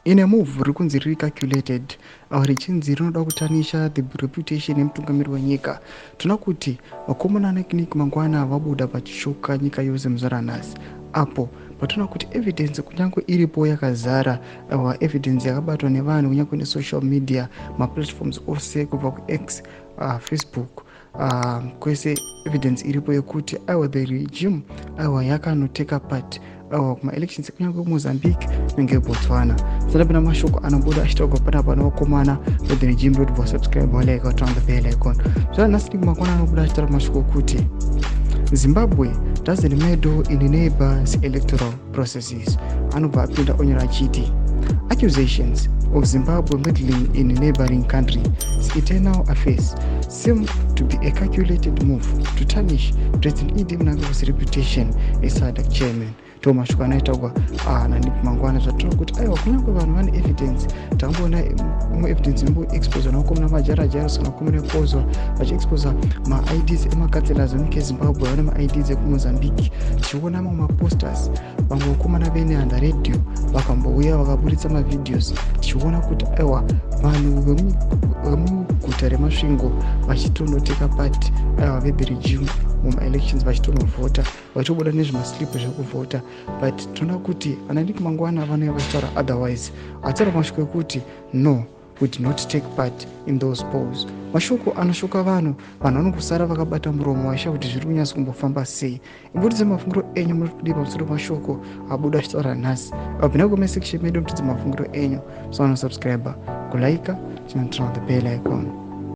In a move riri kunzi riri calculated, richinzi rinoda kutarnisha the reputation yemutungamiri wenyika. Tinoona kuti vakomana naNick Mangwana vabuda vachishoka nyika yose muzuva ranhasi, apo patinoona kuti evidence kunyange iripo yakazara, evidence yakabatwa nevanhu kunyange nesocial media maplatforms ose, kubva kuX, Facebook, kwese evidence iripo yekuti aiwa, the regime aiwa yakanoteka part aiwa kumaelections, kunyange kuMozambique nenge Botswana. Sadapinda mashoko anobuda achitaurwa panapa nevakomana vethe regime. Roti vasubscribe, walike, turn the bell icon. Zvanhasi Nick Mangwana anobuda achitaura mashoko okuti Zimbabwe doesn't meddle in neighbors' electoral processes. Anobva apinda onyora achiti accusations of Zimbabwe meddling in neighboring countries' internal affairs seem to be a calculated move to tarnish President ED Mnangagwa's reputation as SADC chairman. Ndo mashoko anoitaurwa naNick Mangwana. Zvatora kuti aiwa, kunyange vanhu vane evidence, takamboona imwe evidence imboexposa navakomana majara Jairos, nakomana kozwa vachiexposa maIDs emacouncillors emunyika yeZimbabwe vane maIDs ekuMozambique. Tichiona mamwe maposters, vamwe vakomana veNehanda Radio vakambouya vakaburitsa mavideos, tichiona kuti aiwa, vanhu vemuguta reMasvingo vachitonoteka part, aiwa, vethe regime mumaelections, vachitonovhota, vachitobuda nezvemaslip zvekuvhota. But tinoona kuti ana Nick Mangwana vanouya vachitaura otherwise, achitaura mashoko ekuti no, we did not take part in those polls. Mashoko anoshoka vanhu. Vanhu vanongosara vakabata muromo vaisha kuti zviri kunyatsa kumbofamba sei. Imbotidze mafungiro enyu, muri kudii pamusoro pemashoko abuda achitaura nhasi? Apinda comment section medu, mutidze mafungiro enyu. So anosubscribe, kulike, turn on the bell icon.